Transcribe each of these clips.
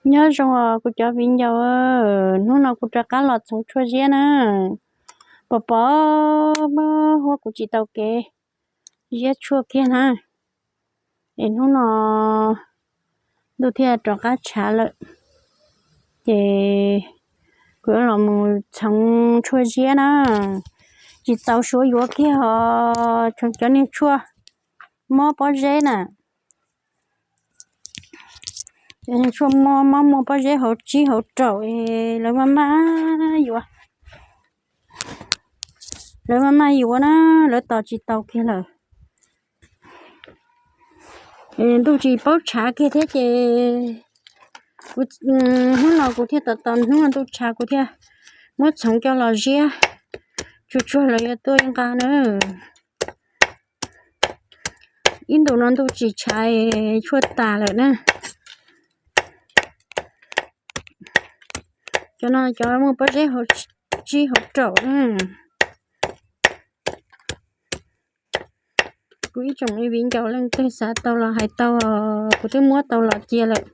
Nyob zoo os kuv cov viv ncaus, hnub no kuv rov qab los txhoov tshuaj ziab na. Pom pom huab kuv tsis tau kev ziab tshuaj kiag na. Es hnub no ntuj thiaj rov qab tshav lawm, ces kuv yuav los mus txhoov tshuaj ziab na. Tsis txaus suav yuav kiag os, txhoov cov niag tshuaj mob pob zeb na. Cov niag tshuaj mob mob muaj pob zeb hauv tsib hauv raum es lawv maj maj yuav, lawv maj maj yuav na, lawv tos tsis tau kiag lawm. Ntuj tsis paub tshav kiag thiab ces kuv, hnub no kuv thiaj tos tos hnub no ntuj tshav kuv thiaj muab txhoov coj los ziab, tsuag tsuag los yuav tuaj ib nqa na. Ib ntus no ntuj tsis tshav, tshuaj tas lawm na. Cov no cov muaj pob zeb hauv tsib hauv raum na. Kuv ib tsoom viv ncaus leej twg xav tau los hais tau, kuv twb muab tau los cia lawm.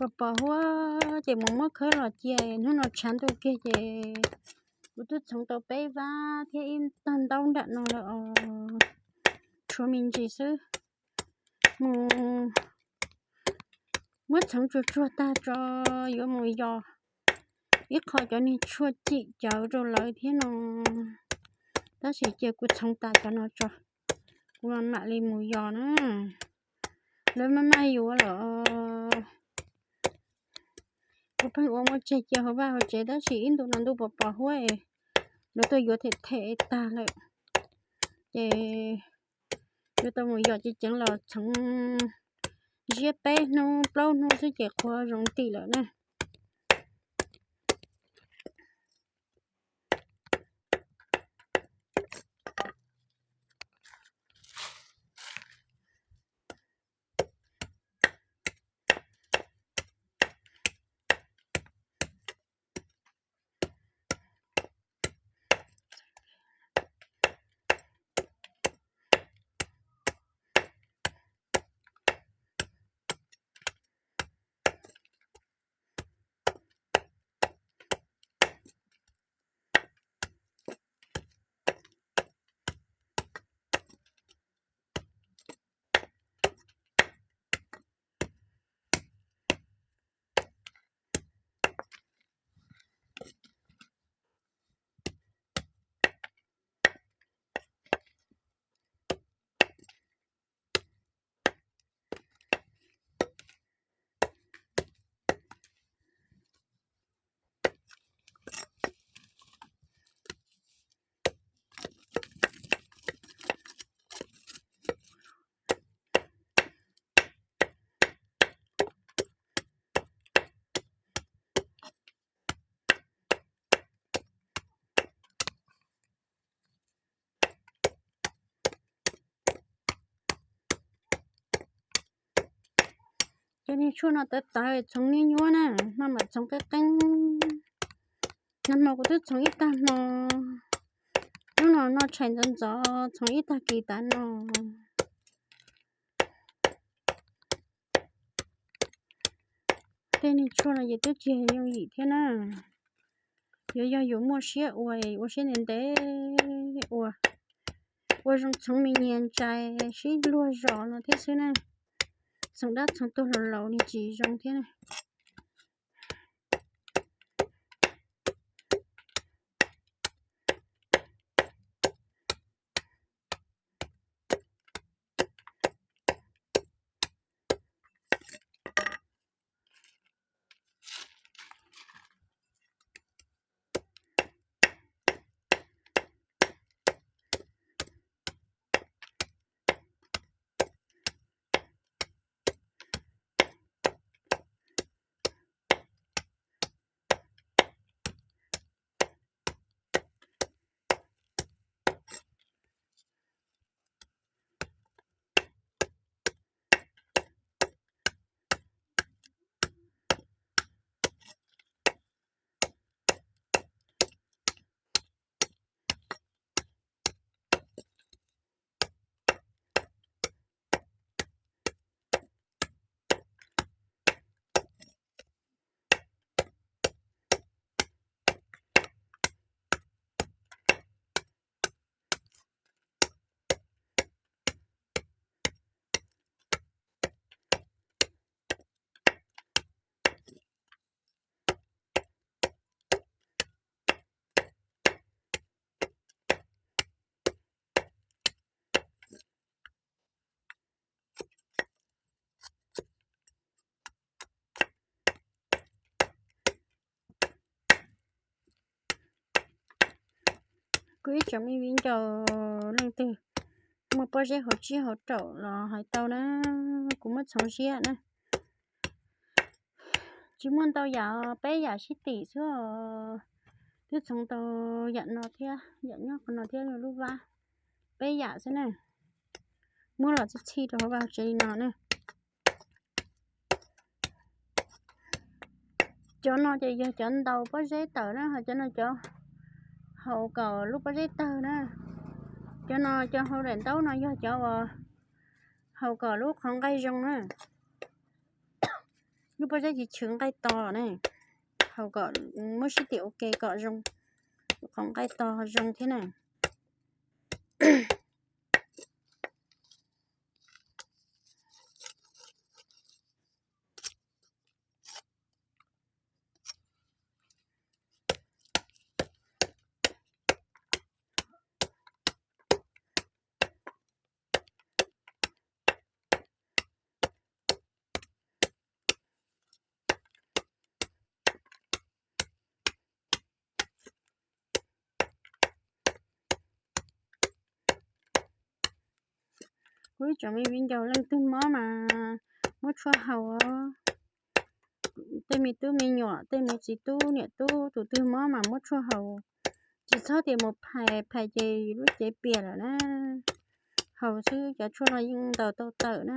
Pos pos huab ces mus muab khawb los cia, hnub no tshav ntuj kiag ces kuv twb txhoov tau peb vab thiab ib tog ntaub nram no lawm os. Tshuav me ntsis xwb. Mus muab txhoov tsuag tsuag tag tso, yuav mus yos ib qho cov niag tshuaj cim cawv rau lawv thiab no. Tab sis cia kuv txhoov tas cov no tso, kuv mam mam li mus yos na. Lawv maj maj yuav lawm. Kuv pheej ua muab tseg cia hauv vaj hauv tsev tab sis ib ntus no ntuj pos pos huab es lawv tuaj yuav them them tag lawm, ces yuav tau mus yos ceev ceev los txhoov ziab peb hnub plaub hnub xwb ces qhuav zoo ntim lawm na. Cov niag tshuaj no tawv tawv txhoov nyuab nyuab na, no mam txhoov qeeb qeeb. Nag hmo kuv twb txhoov ib tag hmo, hnub no noj tshais ntxov ntxov txhoov ib tag kis tav no. Tej niag tshuaj no ces twb tsis yooj yim thiab na. Yuav yog yus muaj siab ua, ua siab ntev ntev ua, ua zoo txhoov me nyias ntsais sib luag zos no thiab xwb na. Txhoov dab txhoov tuag laus laus nws tsis zoo thiab na. Ib tsoom me viv ncaus leej twg muaj pob zeb hauv tsib hauv raum los hais tau na, kuv muab txhoov ziab na. Tsis muaj ntau yam, peb yam sib tim xwb os. Twb txhoov tau yam no thiab, yam nyob qhov no thiab lub vab, peb yam xwb na. Muab los txhij txhij rau hauv vaj tsev li no na. Cov no ces yog cov ntaus pob zeb tawm na, ho cov no cov haus kom lub pob zeb tawg na. Cov no cov hauv daim ntaub no yog cov uas haus kom lub qhov nqaij zoo na. Lub pob zeb tsis chwv nqaij to ne, haus kom muab sib tim ua ke kom zoo, qhov nqaij to zoo thiab na. Kuv ib tsoom me viv ncaus leej twg mob mas muab tshuaj haus. Tej me tub me nyuam, tej me txiv tub niam tub, tus twg mob mas muab tshuaj haus. Tsis txhob tias mus phais, phais ces lub cev piam lawm na. Haus xwb, cov tshuaj no yeej ntaus tau tawm na.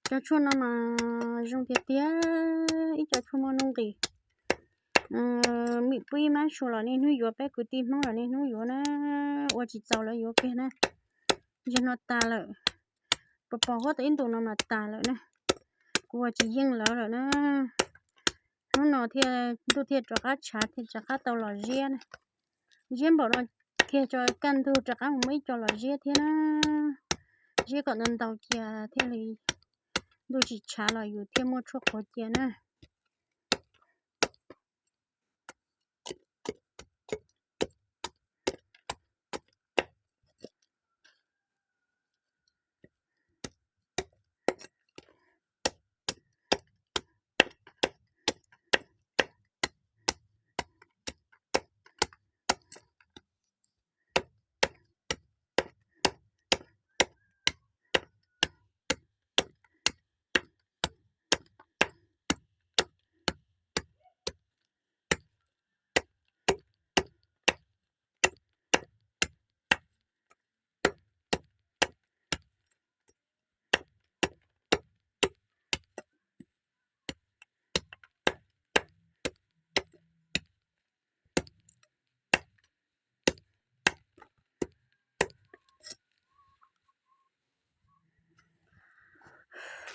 Cov tshuaj no mas zoo tiag tiag, ib co tshuaj muaj nuj nqis. Mim pib mab sua los niaj hnub yuav, peb kwv tij Hmoob los niaj hnub yuav na, ua tsis txaus lawv yuav kiag na. Yog no tas lawm, pos pos huab tau ib ntus no mas tas lawm na. Kuv ua tsis yeej lawv lawm na. Hnub no thiaj ntuj thiaj rov qab tshav thiaj rov qab tau los ziab na. Ziab npaum no kiag tso kaj ntug rov qab mus muaj ib co los ziab thiab na. Ziab kom ntau ntau cia thiaj li ntuj tsis tshav los yus thiaj muaj tshuaj quav cia na.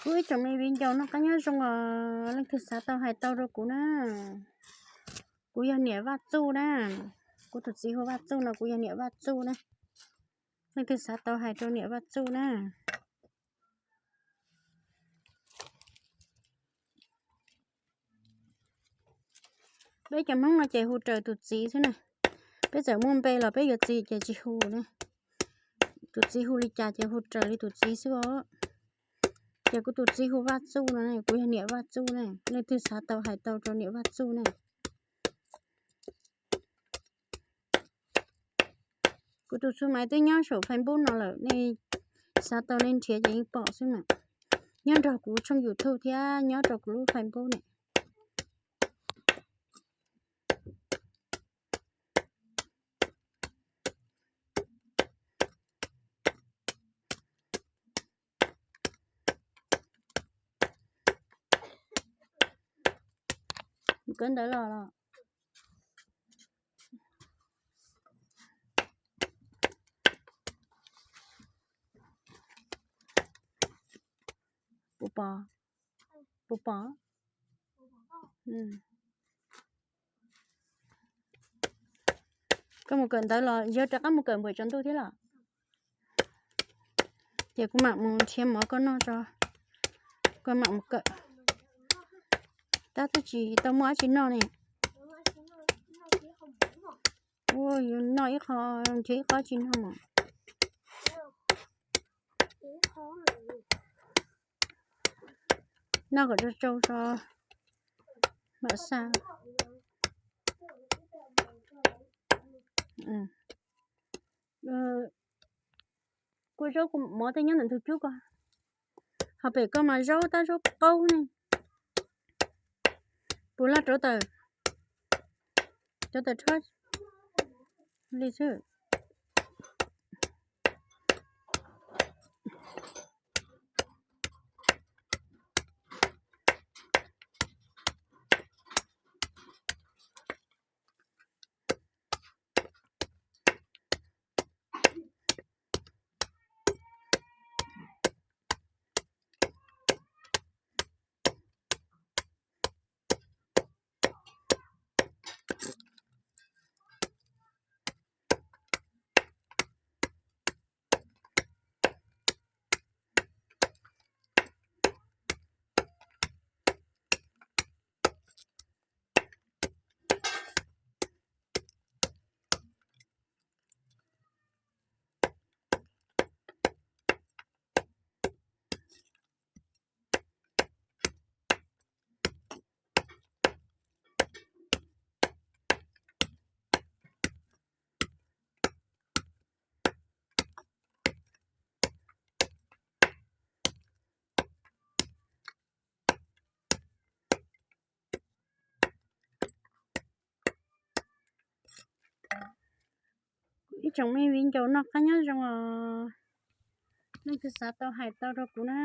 Kuv ib tsoom me viv ncaus noj qab nyob zoo os, leej twg xav tau hais tau rau kuv na. Kuv yog niam Vaj Txuj na, kuv tus txiv hu Vaj Txuj no, kuv yog niam Vaj Txuj na. Leej twg xav tau hais rau niam Vaj Txuj na. Peb cov Hmoob no ces hu raws tus txiv xwb na. Peb txawm muaj npe los peb yuav txiv ces tsis hu na. Tus txiv hu li cas ces hu raws li tus txiv xwb os. Ces kuv tus txiv hu Vaj Txuj no, kuv yog niam Vaj Txuj na. Leej twg xav tau hais tau rau niam Vaj Txuj na. Kuv tus xu maiv twb nyob saum Facebook no lawm, nej xav tau nej nrhiav ces yeej pom xwb na. Nyob nrog kuv tshooj YouTube thiab nyob rau kuv lub Facebook ne. Kawm ntawv los los? Puas pom? Puas pom? Koj mus kawm ntawv los yog rov qab mus kawm npuam tsaus ntuj thiab los? Ces kuv mam mus nrhiav mov koj noj tso, koj mam mus kawm. Tab twb tsis tau muaj dab tsi noj ne. Ua, yuav noj ib qho, nrhiav ib qho tsis noj mas. Noj kom tsau tsau tso mam xa. Kua zaub kua mov tej nyob ntawm ntug cub ko. Ho pem ko mas zaub tab zaub qaub ne. Puas laj rauv taws, rauv taws rhob li xwb. Ib tsoom me viv ncaus noj qab nyob zoo os. Nej twg xav tau hais tau rau kuv na.